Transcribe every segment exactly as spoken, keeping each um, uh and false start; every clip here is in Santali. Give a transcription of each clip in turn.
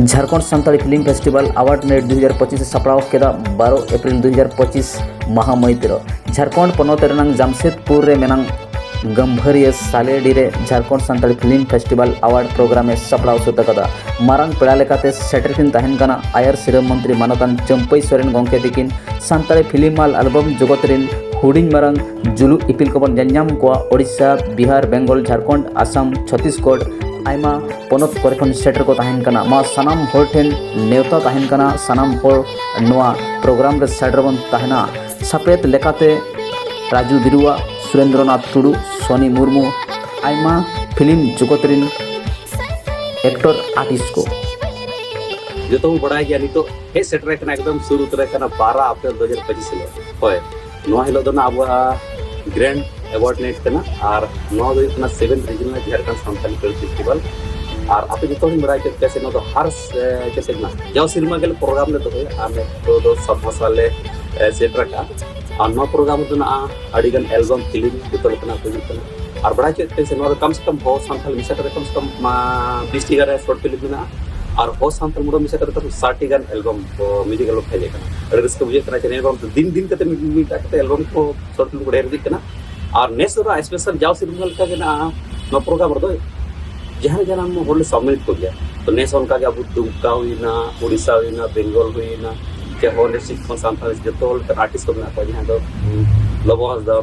Jharkhand Santali film festival award night ᱫᱩ ᱦᱟᱡᱟᱨ ᱯᱚᱸᱪᱤᱥ ᱮ ᱥᱟᱯᱲᱟᱣ ᱠᱮᱫᱟ ᱵᱟᱨᱚ ᱮᱯᱨᱤᱞ ᱫᱩ ᱦᱟᱡᱟᱨ ᱯᱚᱸᱪᱤᱥ ᱢᱟᱦᱟ ᱢᱟᱹᱦᱤᱛ ᱨᱮ ᱡᱷᱟᱲᱠᱷᱚᱸᱰ ᱯᱚᱱᱚᱛ ᱨᱮᱱᱟᱜ ᱡᱟᱢᱥᱮᱫᱽᱯᱩᱨ ᱨᱮ ᱢᱮᱱᱟᱜ ᱜᱟᱹᱢᱵᱷᱟᱹᱨᱤᱭᱟᱹ ᱥᱟᱞᱮᱰᱤ ᱨᱮ Jharkhand Santali film festival award programme ᱮ ᱥᱟᱯᱲᱟᱣ ᱥᱟᱹᱛ ᱟᱠᱟᱫᱟ᱾ ᱢᱟᱨᱟᱝ ᱯᱮᱲᱟ ᱞᱮᱠᱟᱛᱮ ᱥᱮᱴᱮᱨ ᱠᱤᱱ ᱛᱟᱦᱮᱱ ᱠᱟᱱᱟ ᱟᱭᱟᱨ ᱥᱤᱨᱟᱹ ᱢᱚᱱᱛᱨᱤ ᱢᱟᱱᱚᱛᱟᱱ ᱪᱟᱹᱢᱯᱟᱹᱭ ᱥᱚᱨᱮᱱ ᱜᱚᱢᱠᱮ ᱛᱤᱠᱤᱱ, ᱥᱟᱱᱛᱟᱲᱤ ᱯᱷᱤᱞᱢ ᱟᱨ ᱟᱞᱵᱚᱢ ᱡᱚᱜᱚᱛ ᱨᱮᱱ ᱦᱩᱰᱤᱧ ᱢᱟᱨᱟᱝ ᱡᱩᱞᱩᱜ ᱤᱯᱤᱞ ᱠᱚᱵᱚᱱ ᱧᱮᱞ ᱧᱟᱢ ᱠᱚᱣᱟ ᱳᱰᱤᱥᱟ, ᱵᱤᱦᱟᱨ, ᱵᱮᱝᱜᱚᱞ, ᱡᱷᱟᱲᱠᱷᱚᱸᱰ, ᱟᱥᱟᱢ, ᱪᱷᱚᱛᱤᱥᱜᱚᱲ, ᱟᱭᱢᱟ ᱯᱚᱱᱚᱛ ᱠᱚᱨᱮ ᱠᱷᱚᱱ ᱥᱮᱴᱮᱨ ᱠᱚ ᱛᱟᱦᱮᱱ ᱠᱟᱱᱟ᱾ ᱢᱟ ᱥᱟᱱᱟᱢ ᱦᱚᱲ ᱴᱷᱮᱱ ᱱᱮᱣᱛᱟ ᱛᱟᱦᱮᱱ ᱠᱟᱱᱟ, ᱥᱟᱱᱟᱢ ᱦᱚᱲ ᱱᱚᱣᱟ ᱯᱨᱳᱜᱨᱟᱢ ᱨᱮ ᱥᱮᱴᱮᱨ ᱵᱚᱱ ᱛᱟᱦᱮᱱᱟ᱾ ᱥᱟᱯᱲᱮᱫ ᱞᱮᱠᱟᱛᱮ ᱨᱟᱡᱩ ᱵᱤᱨᱩᱣᱟ, ᱥᱩᱨᱮᱱᱫᱨᱚᱱᱟᱛᱷ ᱴᱩᱰᱩ, ᱥᱚᱱᱤ ᱢᱩᱨᱢᱩ, ᱟᱭᱢᱟ ᱯᱷᱤᱞᱢ ᱡᱚᱜᱚᱛ ᱨᱮᱱ ᱮᱠᱴᱚᱨ ᱟᱨᱴᱤᱥᱴ ᱠᱚ᱾ ᱡᱚᱛᱚ ᱵᱚᱱ ᱵᱟᱲᱟᱭ ᱜᱮᱭᱟ, ᱱᱤᱛᱚᱜ ᱦᱮᱡ ᱥᱮᱴᱮᱨ ᱟᱠᱟᱱᱟ, ᱮᱠᱫᱚᱢ ᱥᱩᱨ ᱩᱛᱟᱹᱨ ᱟᱠᱟᱱᱟ ᱵᱟᱨᱟ ᱟᱯᱨᱤᱞ ᱫᱩ ᱦᱟᱡᱟᱨ ᱯᱚᱸᱪᱤᱥ ᱦᱤᱞᱳᱜ᱾ ᱦᱳᱭ, ᱱᱚᱣᱟ ᱦᱤᱞᱳᱜ ᱫᱚ ᱱᱟᱜ ᱟᱵᱚᱣᱟᱜ ᱜᱨᱮᱱᱰ ᱮᱣᱟᱨᱰ ᱱᱟᱭᱤᱴ ᱠᱟᱱᱟ᱾ ᱟᱨ ᱱᱚᱣᱟ ᱫᱚ ᱦᱩᱭᱩᱜ ᱠᱟᱱᱟ seventh regional Jharkhand Santali film festival. ᱟᱨ ᱟᱯᱮ ᱡᱚᱛᱚ ᱦᱚᱲᱤᱧ ᱵᱟᱲᱟᱭ ᱦᱚᱪᱚᱭᱮᱫ ᱯᱮᱭᱟ ᱥᱮ ᱱᱚᱣᱟ ᱫᱚ ᱦᱟᱨ ᱥᱮ-, ᱪᱮᱫ ᱥᱮᱨᱢᱟ, ᱡᱟᱣ ᱥᱮᱨᱢᱟ ᱜᱮᱞᱮ ᱯᱨᱳᱜᱨᱟᱢ ᱞᱮ ᱫᱚᱦᱚᱭᱟ᱾ ᱟᱨ ᱱᱤᱛᱚᱜ ᱫᱚ ᱥᱟᱛ ᱢᱟᱥᱟ ᱞᱮ, ᱮ, ᱥᱮᱴᱮᱨ ᱟᱠᱟᱫᱼᱟ᱾ ᱟᱨ ᱱᱚᱣᱟ ᱯᱨᱳᱜᱨᱟᱢ ᱨᱮᱫᱚ ᱱᱟᱜ ᱟᱹᱰᱤᱜᱟᱱ ᱮᱞᱵᱟᱢ, ᱯᱷᱤᱞᱢ ᱡᱚᱛᱚ ᱞᱮᱠᱟᱱᱟᱜ ᱠᱚ ᱦᱤᱡᱩᱜ ᱠᱟᱱᱟ᱾ ᱟᱨ ᱵᱟᱲᱟᱭ ᱦᱚᱪᱚᱭᱮᱫ ᱯᱮᱭᱟ ᱥᱮ ᱱᱚᱣᱟ ᱫᱚ ᱠᱟᱢ ᱥᱮ ᱠᱟᱢ ᱦᱚᱲ ᱥᱟᱱᱛᱟᱲ ᱢᱮᱥᱟ ᱠᱟᱛᱮ ᱠᱟᱢ ᱥᱮ ᱠᱟᱢ, ᱢᱟ, ᱵᱤᱥ ᱴᱤ ᱜᱟᱱ ᱨᱮ ᱥᱚᱨᱴ ᱯᱷᱤᱞᱢ ᱢᱮᱱᱟᱜᱼᱟ᱾ ᱟᱨ ᱦᱚᱲ ᱥᱟᱱᱛᱟᱲ ᱢᱩᱬᱩᱫ ᱢᱮᱥᱟ ᱠᱟᱛᱮ ᱠᱟᱢ ᱥᱟᱴ ᱴᱤ ᱜᱟᱱ ᱮᱞᱵᱟᱢ ᱠᱚ, ᱢᱤᱣᱡᱤᱠ ᱮᱞᱵᱟᱢ ᱦᱮᱡ ᱟᱠᱟᱱᱟ᱾ ᱟᱹᱰᱤ ᱨᱟᱹᱥᱠᱟᱹ ᱵᱩᱡᱷᱟᱹᱜ ᱠᱟᱱᱟ ᱡᱮ ᱱᱤᱭᱟᱹ ᱵᱟᱨ ᱫᱚ ᱫᱤᱱ ᱫᱤᱱ ᱠᱟᱛᱮ ᱢᱤᱫ, ᱢᱤᱫ ᱠᱟᱛᱮ ᱮᱞᱵᱟᱢ ᱠᱚ, ᱥᱚᱨᱴ ᱯᱷᱤᱞᱢ ᱠᱚ ᱰᱷᱮᱨ ᱤᱫᱤᱜ ᱠᱟᱱᱟ᱾ ᱟᱨ ᱱᱮᱥ ᱫᱚ ᱱᱟᱜ ᱥᱯᱮᱥᱟᱞ ᱡᱟᱣ ᱥᱮᱨᱢᱟ ᱞᱮᱠᱟ ᱜᱮ ᱱᱟᱜ ᱱᱚᱣᱟ ᱯᱨᱳᱜᱨᱟᱢ ᱨᱮᱫᱚ ᱡᱟᱦᱟᱸ ᱡᱟᱦᱟᱸ ᱦᱚᱲ ᱞᱮ ᱥᱟᱢᱤᱞ ᱠᱚᱜᱮᱭᱟ᱾ ᱛᱚ ᱱᱮᱥ ᱦᱚᱸ ᱚᱱᱠᱟ ᱜᱮ ᱟᱵᱚ ᱫᱩᱢᱠᱟ ᱦᱩᱭᱱᱟ, ᱩᱲᱤᱥᱥᱟ ᱦᱩᱭᱱᱟ, ᱵᱮᱝᱜᱚᱞ ᱦᱩᱭᱱᱟ, ᱪᱮ ᱦᱚᱸ ᱰᱤᱥᱴᱨᱤᱠᱴ ᱠᱷᱚᱱ ᱥᱟᱱᱛᱟᱲ ᱡᱚᱛᱚ ᱞᱮᱠᱟᱱ ᱟᱨᱴᱤᱥᱴ ᱠᱚ ᱢᱮᱱᱟᱜ ᱠᱚᱣᱟ, ᱡᱟᱦᱟᱸ ᱫᱚ ᱞᱚᱵᱚ ᱦᱟᱸᱥᱫᱟ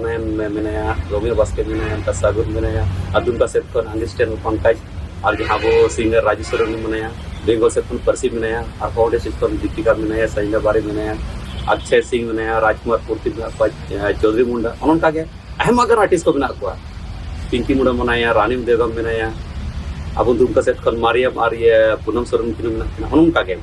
ᱢᱮᱱᱟᱭᱟ, ᱨᱚᱢᱤᱭᱟ ᱵᱟᱥᱠᱮ ᱢᱮᱱᱟᱭᱟ, ᱚᱱᱠᱟ ᱥᱟᱜᱚᱨ ᱢᱮᱱᱟᱭᱟ, ᱟᱨ ᱫᱩᱢᱠᱟ ᱥᱮᱫ ᱠᱷᱚᱱ ᱟᱝᱜᱤᱥᱴᱮᱱ ᱯᱚᱱᱠᱟᱡᱽ, ᱟᱨ ᱡᱟᱦᱟᱸ ᱟᱵᱚ ᱥᱤᱝᱜᱟᱨ ᱨᱟᱡᱩ ᱥᱚᱨᱮᱱ ᱢᱮᱱᱟᱭᱟ, ᱵᱮᱝᱜᱚᱞ ᱥᱮᱫ ᱠᱷᱚᱱ ᱯᱟᱹᱨᱥᱤ ᱢᱮᱱᱟᱭᱟ, ᱟᱨ ᱦᱚᱸ ᱰᱤᱥᱴᱨᱤᱠᱴ ᱠᱷᱚᱱ ᱫᱤᱯᱤᱠᱟ ᱢᱮᱱᱟᱭᱟ, ᱥᱟᱭᱱᱟ ᱵᱟᱨᱤ ᱢᱮᱱᱟᱭᱟ, ᱚᱠᱥᱚᱭ ᱥᱤᱝ ᱢᱮᱱᱟᱭᱟ, ᱨᱟᱡᱽᱠᱩᱢᱟᱨ ᱯᱩᱨᱛᱤ ᱢᱮᱱᱟᱜ ᱠᱚᱣᱟ, ᱮ, ᱪᱳᱫᱷᱩᱨᱤ ᱢᱩᱱᱰᱟ, ᱚᱱᱮ ᱚᱱᱠᱟ ᱜᱮ ᱟᱭᱢᱟ ᱜᱟᱱ ᱟᱨᱴᱤᱥᱴ ᱠᱚ ᱢᱮᱱᱟᱜ ᱠᱚᱣᱟ᱾ ᱯᱤᱝᱠᱤ ᱢᱩᱱᱰᱟ ᱢᱮᱱᱟᱭᱟ, ᱨᱟᱱᱤ ᱫᱮᱵᱟᱢ ᱢᱮᱱᱟᱭᱟ, ᱟᱵᱚ ᱫᱩᱢᱠᱟ ᱥᱮᱫ ᱠᱷᱚᱱ ᱢᱟᱨᱤᱭᱟᱢ ᱟᱨ ᱤᱭᱟᱹ ᱯᱩᱱᱟᱢ ᱥᱚᱨᱮᱱ ᱩᱱᱠᱤᱱ ᱦᱚᱸ ᱢᱮᱱᱟᱜ ᱠᱤᱱᱟ᱾ ᱚᱱᱮ ᱚᱱᱠᱟ ᱜᱮ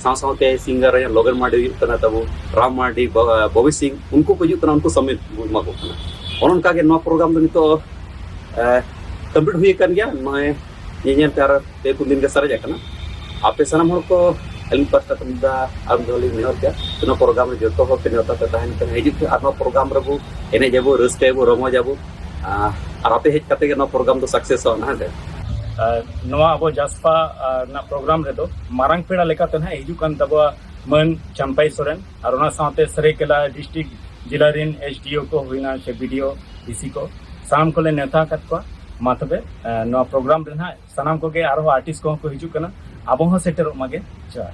ᱥᱟᱶ ᱥᱟᱶᱛᱮ ᱥᱤᱝᱜᱟᱨ ᱨᱮ ᱞᱚᱜᱮᱱ ᱢᱟᱨᱰᱤ ᱦᱩᱭᱩᱜ ᱠᱟᱱᱟ ᱛᱟᱵᱚ, ᱨᱟᱢ ᱢᱟᱨᱰᱤ, ᱵᱚ-, ᱵᱚᱵᱤ ᱥᱤᱝ, ᱩᱱᱠᱩ ᱠᱚ ᱦᱤᱡᱩᱜ ᱠᱟᱱᱟ, ᱩᱱᱠᱩ ᱥᱟᱢᱤᱞ ᱵᱚᱱ ᱮᱢᱟ ᱠᱚ ᱠᱟᱱᱟ᱾ ᱚᱱᱮ ᱚᱱᱠᱟ ᱜᱮ ᱱᱚᱣᱟ ᱯᱨᱳᱜᱨᱟᱢ ᱫᱚ ᱱᱤᱛᱚᱜ, ᱮ, ᱠᱚᱢᱯᱞᱤᱴ ᱦᱩᱭ ᱟᱠᱟᱱ ᱜᱮᱭᱟ᱾ ᱱᱚᱜᱼᱚᱭ ᱧᱮᱧᱮᱞ ᱛᱮ ᱟᱨ ᱯᱮ ᱯᱩᱱ ᱫᱤᱱ ᱜᱮ ᱥᱟᱨᱮᱡ ᱟᱠᱟᱱᱟ᱾ ᱟᱯᱮ ᱥᱟᱱᱟᱢ ᱦᱚᱲ ᱠᱚ ᱟᱹᱞᱤᱧ ᱯᱟᱥᱴᱟ ᱠᱷᱚᱱ ᱫᱚ ᱟᱨ ᱢᱤᱫ ᱫᱷᱟᱣ ᱞᱤᱧ ᱱᱮᱦᱚᱨ ᱠᱮᱭᱟ, ᱱᱚᱣᱟ ᱯᱨᱳᱜᱨᱟᱢ ᱨᱮ ᱡᱚᱛᱚ ᱦᱚᱲ ᱯᱮ ᱱᱮᱣᱛᱟ ᱯᱮ ᱛᱟᱦᱮᱱ ᱠᱟᱱᱟ, ᱦᱤᱡᱩᱜ ᱯᱮ ᱟᱨ ᱱᱚᱣᱟ ᱯᱨᱳᱜᱨᱟᱢ ᱨᱮᱵᱚ ᱮᱱᱮᱡ ᱟᱵᱚ, ᱨᱟᱹᱥᱠᱟᱹᱭᱟᱵᱚ, ᱨᱚᱢᱚᱡᱽ ᱟᱵᱚ᱾ ᱟᱨ, ᱟᱨ ᱟᱯᱮ ᱦᱮᱡ ᱠᱟᱛᱮ ᱜᱮ ᱱᱚᱣᱟ ᱯᱨᱳᱜᱨᱟᱢ ᱫᱚ ᱥᱟᱠᱥᱮᱥᱚᱜᱼᱟ ᱱᱟᱦᱟᱜ, ᱦᱮᱸ ᱥᱮ? ᱟᱨ ᱱᱚᱣᱟ ᱟᱵᱚ ᱡᱟᱥᱯᱟ ᱟᱨ ᱨᱮᱱᱟᱜ ᱯᱨᱳᱜᱨᱟᱢ ᱨᱮᱫᱚ ᱢᱟᱨᱟᱝ ᱯᱮᱲᱟ ᱞᱮᱠᱟᱛᱮ ᱱᱟᱦᱟᱜ ᱦᱤᱡᱩᱜ ᱠᱟᱱ ᱛᱟᱵᱚᱣᱟ ᱢᱟᱹᱱ ᱪᱟᱢᱯᱟᱭ ᱥᱚᱨᱮᱱ, ᱟᱨ ᱚᱱᱟ ᱥᱟᱶᱛᱮ ᱥᱟᱹᱨᱟᱹᱭᱠᱮᱞᱟ ᱰᱤᱥᱴᱨᱤᱠᱴ ᱡᱮᱞᱟ ᱨᱮᱱ ᱮᱥ ᱰᱤ ᱳ ᱠᱚ ᱦᱩᱭᱱᱟ ᱥᱮ ᱵᱤ ᱰᱤ ᱳ, ᱰᱤ ᱥᱤ ᱠᱚ, ᱥᱟᱱᱟᱢ ᱠᱚᱞᱮ ᱱᱮᱣᱛᱟ ᱟᱠᱟᱫ ᱠᱚᱣᱟ᱾ ᱢᱟ ᱛᱚᱵᱮ, ᱮ, ᱱᱚᱣᱟ ᱯᱨᱳᱜᱨᱟᱢ ᱨᱮ ᱱᱟᱦᱟᱜ ᱥᱟᱱᱟᱢ ᱠᱚᱜᱮ ᱟᱨᱦᱚᱸ ᱟᱨᱴᱤᱥᱴ ᱠᱚᱦᱚᱸ ᱠᱚ ᱦᱤᱡᱩᱜ ᱠᱟᱱᱟ, ᱟᱵᱚ ᱦᱚᱸ ᱥᱮᱴᱮᱨᱚᱜ ᱢᱟᱜᱮ᱾ ᱡᱚᱦᱟᱨ᱾